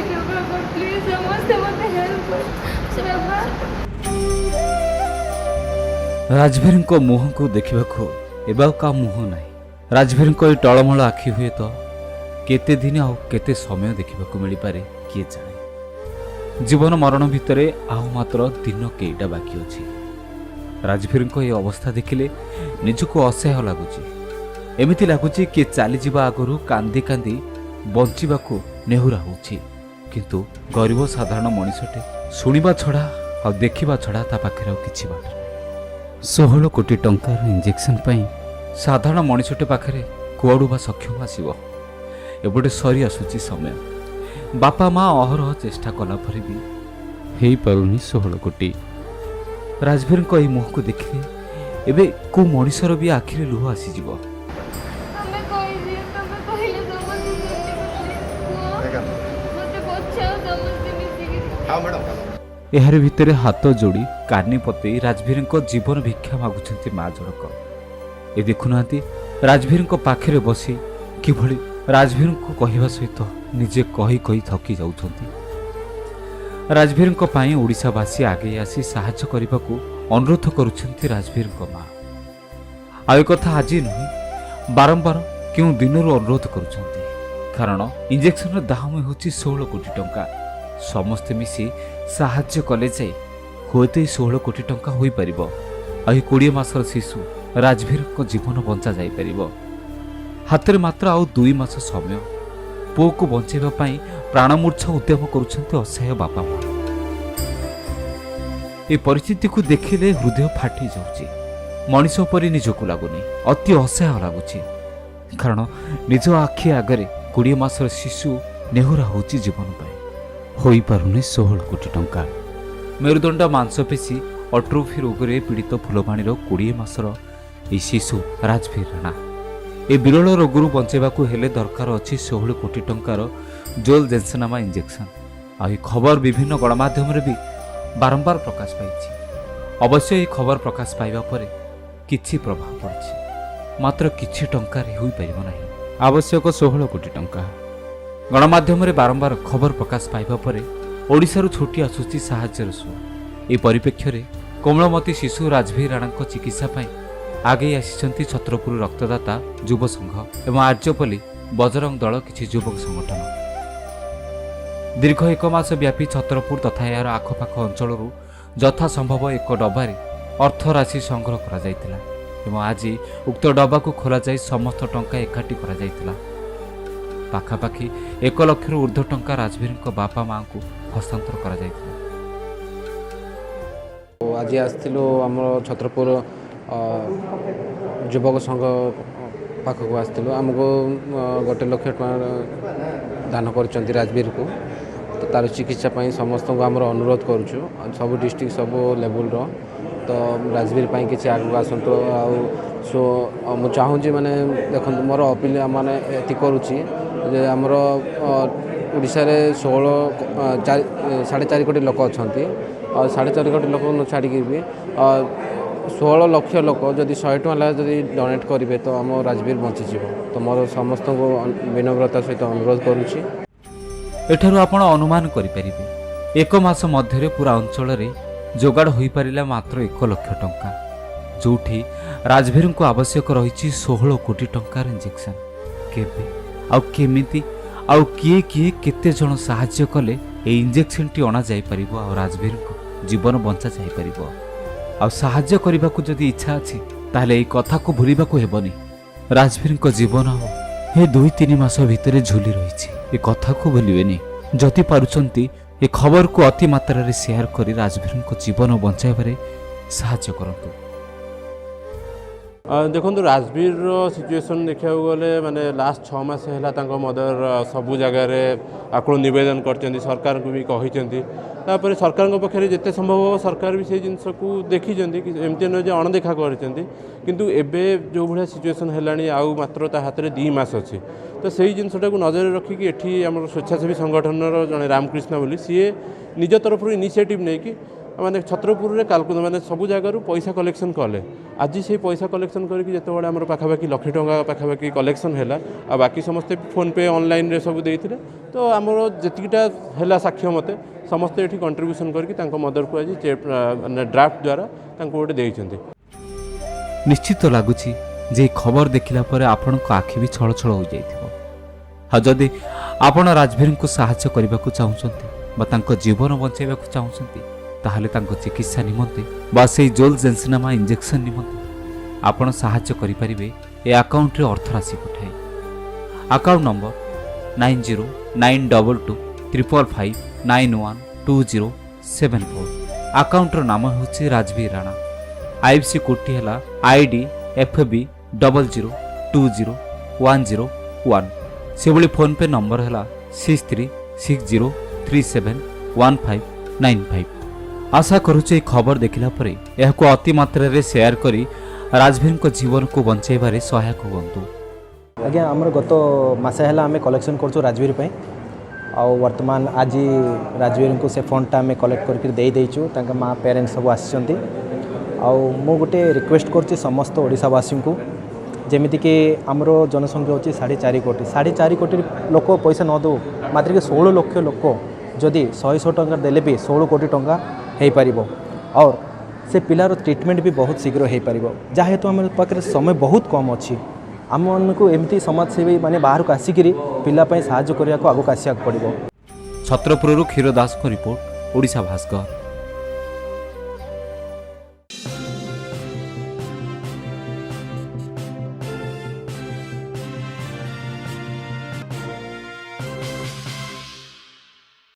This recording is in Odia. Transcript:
କୃପା କର ପ୍ଲିଜ୍, ସମସ୍ତେ ମୋତେ ହେଲ୍ପ କର ବାବା। ରାଜବୀରଙ୍କ ମୁହଁକୁ ଦେଖିବାକୁ ଏବେ ଆଉ କାହା ମୁହଁ ନାହିଁ। ରାଜବୀରଙ୍କ ଏଇ ଟଳମଳ ଆଖି ହୁଏତ କେତେ ଦିନ ଆଉ କେତେ ସମୟ ଦେଖିବାକୁ ମିଳିପାରେ, କିଏ ଜାଣେ। ଜୀବନ ମରଣ ଭିତରେ ଆଉ ମାତ୍ର ଦିନ କେଇଟା ବାକି ଅଛି। ରାଜବୀରଙ୍କ ଏ ଅବସ୍ଥା ଦେଖିଲେ ନିଜକୁ ଅସହ୍ୟ ଲାଗୁଛି। ଏମିତି ଲାଗୁଛି କିଏ ଚାଲିଯିବା ଆଗରୁ କାନ୍ଦି କାନ୍ଦି ବଞ୍ଚିବାକୁ ନେହୁରା ହେଉଛି। କିନ୍ତୁ ଗରିବ ସାଧାରଣ ମଣିଷଟେ ଶୁଣିବା ଛଡ଼ା ଆଉ ଦେଖିବା ଛଡ଼ା ତା ପାଖରେ ଆଉ କିଛି ବାଟ ନାହିଁ। 16 କୋଟି ଟଙ୍କାର ଇଞ୍ଜେକ୍ସନ୍ ପାଇଁ ସାଧାରଣ ମଣିଷଟେ ପାଖରେ କୁଆଡ଼ୁ ବା ସକ୍ଷମ ଆସିବ? ଏପଟେ ସରି ଆସୁଛି ସମୟ। ବାପା ମା ଅହରହ ଚେଷ୍ଟା କଲା ପରେ ବି ହେଇପାରୁନି 16 କୋଟି। ରାଜବୀରଙ୍କ ଏହି ମୁହଁକୁ ଦେଖିଲେ ଏବେ କେଉଁ ମଣିଷର ବି ଆଖିରେ ଲୁହ ଆସିଯିବ। ତମେ କହିଦିଅ, ତମେ କହିଲେ ସମସ୍ତେ ଶୁଣିବେ। ପ୍ଲିଜ୍ କୁହ, ମୋତେ ବଚାଅ ସମସ୍ତେ ମିଶିକି। ହଁ ମ୍ୟାଡ଼ାମ। ଏହାରି ଭିତରେ ହାତ ଯୋଡ଼ି କାନି ପତେଇ ରାଜବୀରଙ୍କ ଜୀବନ ଭିକ୍ଷା ମାଗୁଛନ୍ତି ମା ଜଣକ। ଏ ଦେଖୁନାହାନ୍ତି, ରାଜବୀରଙ୍କ ପାଖରେ ବସି କିଭଳି ରାଜବୀରଙ୍କୁ କହିବା ସହିତ ନିଜେ କହି କହି ଥକି ଯାଉଛନ୍ତି। ରାଜବୀରଙ୍କ ପାଇଁ ଓଡ଼ିଶାବାସୀ ଆଗେଇ ଆସି ସାହାଯ୍ୟ କରିବାକୁ ଅନୁରୋଧ କରୁଛନ୍ତି ରାଜବୀରଙ୍କ ମା। ଆଉ ଏକଥା ଆଜି ନୁହେଁ, ବାରମ୍ବାର କେଉଁ ଦିନରୁ ଅନୁରୋଧ କରୁଛନ୍ତି। କାରଣ ଇଞ୍ଜେକ୍ସନର ଦାମ ହେଉଛି 16 କୋଟି ଟଙ୍କା। ସମସ୍ତେ ମିଶି ସାହାଯ୍ୟ କଲେ ଯାଇ ହୁଏତ ଏହି 16 କୋଟି ଟଙ୍କା ହୋଇପାରିବ ଆଉ ଏହି 20 ମାସର ଶିଶୁ ରାଜବୀରଙ୍କ ଜୀବନ ବଞ୍ଚା ଯାଇପାରିବ। ହାତରେ ମାତ୍ର ଆଉ 2 ମାସ ସମୟ। ପୁଅକୁ ବଞ୍ଚାଇବା ପାଇଁ ପ୍ରାଣମୂର୍ଚ୍ଛା ଉଦ୍ୟମ କରୁଛନ୍ତି ଅସହାୟ ବାପା ମା। ଏ ପରିସ୍ଥିତିକୁ ଦେଖିଲେ ହୃଦୟ ଫାଟି ଯାଉଛି। ମଣିଷ ପରି ନିଜକୁ ଲାଗୁନି, ଅତି ଅସହ୍ୟ ଲାଗୁଛି। କାରଣ ନିଜ ଆଖି ଆଗରେ 20 ମାସର ଶିଶୁ ନେହୁରା ହେଉଛି ଜୀବନ ପାଇଁ, ହୋଇପାରୁନି 16 କୋଟି ଟଙ୍କା। ମେରୁଦଣ୍ଡ ମାଂସପେଶୀ ଆଟ୍ରୋଫି ରୋଗରେ ପୀଡ଼ିତ ଫୁଲବାଣୀର 20 ମାସର ଏହି ଶିଶୁ ରାଜବୀର ରାଣା। ଏ ବିରଳ ରୋଗରୁ ବଞ୍ଚାଇବାକୁ ହେଲେ ଦରକାର ଅଛି 16 କୋଟି ଟଙ୍କାର ଜୋଲ ଜେନ୍ସନାମା ଇଞ୍ଜେକ୍ସନ୍। ଆଉ ଏହି ଖବର ବିଭିନ୍ନ ଗଣମାଧ୍ୟମରେ ବି ବାରମ୍ବାର ପ୍ରକାଶ ପାଇଛି। ଅବଶ୍ୟ ଏହି ଖବର ପ୍ରକାଶ ପାଇବା ପରେ କିଛି ପ୍ରଭାବ ପଡ଼ିଛି, ମାତ୍ର କିଛି ଟଙ୍କାରେ ହୋଇପାରିବ ନାହିଁ। ଆବଶ୍ୟକ 16 କୋଟି ଟଙ୍କା। ଗଣମାଧ୍ୟମରେ ବାରମ୍ବାର ଖବର ପ୍ରକାଶ ପାଇବା ପରେ ଓଡ଼ିଶାରୁ ଛୁଟି ଆସୁଛି ସାହାଯ୍ୟର ସୁଅ। ଏହି ପରିପ୍ରେକ୍ଷୀରେ କୋମଳମତୀ ଶିଶୁ ରାଜବୀର ରାଣାଙ୍କ ଚିକିତ୍ସା ପାଇଁ ଆଗେଇ ଆସିଛନ୍ତି ଛତ୍ରପୁର ରକ୍ତଦାତା ଯୁବ ସଂଘ ଏବଂ ଆର୍ଯ୍ୟପଲ୍ଲୀ ବଜରଙ୍ଗ ଦଳ କିଛି ଯୁବକ ସଂଗଠନ। ଦୀର୍ଘ ଏକ ମାସ ବ୍ୟାପୀ ଛତ୍ରପୁର ତଥା ଏହାର ଆଖପାଖ ଅଞ୍ଚଳରୁ ଯଥାସମ୍ଭବ ଏକ ଡବାରେ ଅର୍ଥରାଶି ସଂଗ୍ରହ କରାଯାଇଥିଲା ଏବଂ ଆଜି ଉକ୍ତ ଡବାକୁ ଖୋଲାଯାଇ ସମସ୍ତ ଟଙ୍କା ଏକାଠି କରାଯାଇଥିଲା। ପାଖାପାଖି 1 ଲକ୍ଷରୁ ଉର୍ଦ୍ଧ୍ୱ ଟଙ୍କା ରାଜବୀରଙ୍କ ବାପା ମାଆଙ୍କୁ ହସ୍ତାନ୍ତର କରାଯାଇଥିଲା। ଆଜି ଆସିଥିଲୁ ଆମର ଛତ୍ରପୁର ଯୁବକ ସଂଘ ପାଖକୁ ଆସିଥିଲୁ। ଆମକୁ 1 ଲକ୍ଷ ଟଙ୍କା ଦାନ କରିଛନ୍ତି ରାଜବୀରକୁ। ତ ତାର ଚିକିତ୍ସା ପାଇଁ ସମସ୍ତଙ୍କୁ ଆମର ଅନୁରୋଧ କରୁଛୁ, ସବୁ ଡିଷ୍ଟ୍ରିକ୍ଟ, ସବୁ ଲେବୁଲର। ତ ରାଜବୀର ପାଇଁ କିଛି ଆଗକୁ ଆସନ୍ତୁ। ଆଉ ସୋ ମୁଁ ଚାହୁଁଛି, ମାନେ ଦେଖନ୍ତୁ, ମୋର ଅପିଲ ମାନେ ଏତିକି କରୁଛି ଯେ ଆମର ଓଡ଼ିଶାରେ 16 ଚାରି 4.5 କୋଟି ଲୋକ ଅଛନ୍ତି। ଆଉ 4.5 କୋଟି ଲୋକ ଛାଡ଼ିକି ବି 16 ଲକ୍ଷ ଲୋକ ଯଦି 100 ଟଙ୍କା ଲେଖା ଯଦି ଡୋନେଟ୍ କରିବେ, ତ ଆମ ରାଜବୀର ବଞ୍ଚିଯିବ। ତ ମୋର ସମସ୍ତଙ୍କୁ ବିନମ୍ରତା ସହିତ ଅନୁରୋଧ କରୁଛି। ଏଠାରୁ ଆପଣ ଅନୁମାନ କରିପାରିବେ, ଏକ ମାସ ମଧ୍ୟରେ ପୁରା ଅଞ୍ଚଳରେ ଯୋଗାଡ଼ ହୋଇପାରିଲା ମାତ୍ର 1 ଲକ୍ଷ ଟଙ୍କା, ଯେଉଁଠି ରାଜବୀରଙ୍କୁ ଆବଶ୍ୟକ ରହିଛି 16 କୋଟି ଟଙ୍କାର ଇଞ୍ଜେକ୍ସନ୍। କେବେ ଆଉ କେମିତି ଆଉ କିଏ କିଏ କେତେ ଜଣ ସାହାଯ୍ୟ କଲେ ଏହି ଇଞ୍ଜେକ୍ସନ୍ଟି ଅଣାଯାଇପାରିବ ଆଉ ରାଜବୀରଙ୍କ ଜୀବନ ବଞ୍ଚା ଯାଇପାରିବ? ଆଉ ସାହାଯ୍ୟ କରିବାକୁ ଯଦି ଇଚ୍ଛା ଅଛି, ତାହେଲେ ଏଇ କଥାକୁ ଭୁଲିବାକୁ ହେବନି। ରାଜବୀରଙ୍କ ଜୀବନ ଆଉ ଏ 2-3 ମାସ ଭିତରେ ଝୁଲି ରହିଛି, ଏ କଥାକୁ ଭୁଲିବେନି। ଯଦି ପାରୁଛନ୍ତି, ଏ ଖବରକୁ ଅତି ମାତ୍ରାରେ ସେୟାର କରି ରାଜବୀରଙ୍କ ଜୀବନ ବଞ୍ଚାଇବାରେ ସାହାଯ୍ୟ କରନ୍ତୁ। ଦେଖନ୍ତୁ, ରାଜବୀରର ସିଚୁଏସନ୍ ଦେଖିବାକୁ ଗଲେ, ମାନେ ଲାଷ୍ଟ 6 ମାସ ହେଲା ତାଙ୍କ ମଦର ସବୁ ଜାଗାରେ ଆକୁଳ ନିବେଦନ କରିଛନ୍ତି, ସରକାରଙ୍କୁ ବି କହିଛନ୍ତି। ତାପରେ ସରକାରଙ୍କ ପାଖରେ ଯେତେ ସମ୍ଭବ ହେବ, ସରକାର ବି ସେଇ ଜିନିଷକୁ ଦେଖିଛନ୍ତି କି ଏମିତି ନୁହେଁ ଯେ ଅଣଦେଖା କରିଛନ୍ତି। କିନ୍ତୁ ଏବେ ଯେଉଁ ଭଳିଆ ସିଚୁଏସନ୍ ହେଲାଣି, ଆଉ ମାତ୍ର ତା ହାତରେ 2 ମାସ ଅଛି। ତ ସେଇ ଜିନିଷଟାକୁ ନଜରରେ ରଖିକି ଏଠି ଆମର ସ୍ୱେଚ୍ଛାସେବୀ ସଂଗଠନର ଜଣେ ରାମକୃଷ୍ଣ ବୋଲି, ସିଏ ନିଜ ତରଫରୁ ଇନିସିଏଟିଭ୍ ନେଇକି ମାନେ ଛତ୍ରପୁରରେ କାଲକୁ ମାନେ ସବୁ ଜାଗାରୁ ପଇସା କଲେକ୍ସନ୍ କଲେ। ଆଜି ସେଇ ପଇସା କଲେକ୍ସନ୍ କରିକି ଯେତେବେଳେ ଆମର ପାଖାପାଖି ଲକ୍ଷେ ଟଙ୍କା ପାଖାପାଖି କଲେକ୍ସନ୍ ହେଲା, ଆଉ ବାକି ସମସ୍ତେ ଫୋନ୍ପେ, ଅନଲାଇନ୍ରେ ସବୁ ଦେଇଥିଲେ, ତ ଆମର ଯେତିକିଟା ହେଲା ସାକ୍ଷ୍ୟ ମତେ ସମସ୍ତେ ଏଠି କଣ୍ଟ୍ରିବ୍ୟୁସନ୍ କରିକି ତାଙ୍କ ମଦରକୁ ଆଜି ମାନେ ଡ୍ରାଫ୍ଟ ଦ୍ୱାରା ତାଙ୍କୁ ଗୋଟେ ଦେଇଛନ୍ତି। ନିଶ୍ଚିତ ଲାଗୁଛି ଯେ ଏହି ଖବର ଦେଖିଲା ପରେ ଆପଣଙ୍କ ଆଖି ବି ଛଳଛଳ ହୋଇଯାଇଥିବ। ଆଉ ଯଦି ଆପଣ ରାଜବୀରଙ୍କୁ ସାହାଯ୍ୟ କରିବାକୁ ଚାହୁଁଛନ୍ତି ବା ତାଙ୍କ ଜୀବନ ବଞ୍ଚାଇବାକୁ ଚାହୁଁଛନ୍ତି, ତାହେଲେ ତାଙ୍କ ଚିକିତ୍ସା ନିମନ୍ତେ ବା ସେଇ ଜୋଲ ଜେନ୍ସନାମା ଇଞ୍ଜେକ୍ସନ୍ ନିମନ୍ତେ ଆପଣ ସାହାଯ୍ୟ କରିପାରିବେ ଏ ଆକାଉଣ୍ଟରେ ଅର୍ଥରାଶି ପଠାଇ। Account number 90922555912074। ଆକାଉଣ୍ଟର ନାମ ହେଉଛି ରାଜବୀର ରାଣା। ଆଇଏଫ୍ଏସସି କୋଡ଼ଟି ହେଲା IDFB0020101। ସେଭଳି ଫୋନ୍ପେ ନମ୍ବର ହେଲା 6360371595। ଆଶା କରୁଛୁ, ଏହି ଖବର ଦେଖିଲା ପରେ ଏହାକୁ ଅତି ମାତ୍ରାରେ ସେୟାର କରି ରାଜବୀରଙ୍କ ଜୀବନକୁ ବଞ୍ଚାଇବାରେ ସହାୟକ ହୁଅନ୍ତୁ। ଆଜ୍ଞା, ଆମର ଗତ ମାସେ ହେଲା ଆମେ କଲେକ୍ସନ୍ କରୁଛୁ ରାଜବୀର ପାଇଁ। ଆଉ ବର୍ତ୍ତମାନ ଆଜି ରାଜବୀରଙ୍କୁ ସେ ଫଣ୍ଡଟା ଆମେ କଲେକ୍ଟ କରିକି ଦେଇ ଦେଇଛୁ। ତାଙ୍କ ମା, ପ୍ୟାରେଣ୍ଟସ୍ ସବୁ ଆସିଛନ୍ତି। ଆଉ ମୁଁ ଗୋଟେ ରିକ୍ୱେଷ୍ଟ କରୁଛି ସମସ୍ତ ଓଡ଼ିଶାବାସୀଙ୍କୁ, ଯେମିତିକି ଆମର ଜନସଂଖ୍ୟା ହେଉଛି 4.5 କୋଟି। 4.5 କୋଟି ଲୋକ ପଇସା ନ ଦେଉ, ମାତ୍ର 16 ଲକ୍ଷ ଲୋକ ଯଦି ଶହେ ଶହ ଟଙ୍କା ଦେଲେ ବି 16 କୋଟି ଟଙ୍କା ହେଇପାରିବ। ଆଉ ସେ ପିଲାର ଟ୍ରିଟମେଣ୍ଟ ବି ବହୁତ ଶୀଘ୍ର ହେଇପାରିବ। ଯାହା ହେତୁ ଆମ ପାଖରେ ସମୟ ବହୁତ କମ୍ ଅଛି, ଆମମାନଙ୍କୁ ଏମିତି ସମାଜସେବୀ ମାନେ ବାହାରକୁ ଆସିକିରି ପିଲା ପାଇଁ ସାହାଯ୍ୟ କରିବାକୁ ଆଗକୁ ଆସିବାକୁ ପଡ଼ିବ। ଛତ୍ରପୁରରୁ କ୍ଷୀର ଦାସଙ୍କ ରିପୋର୍ଟ, ଓଡ଼ିଶା ଭାସ୍କର।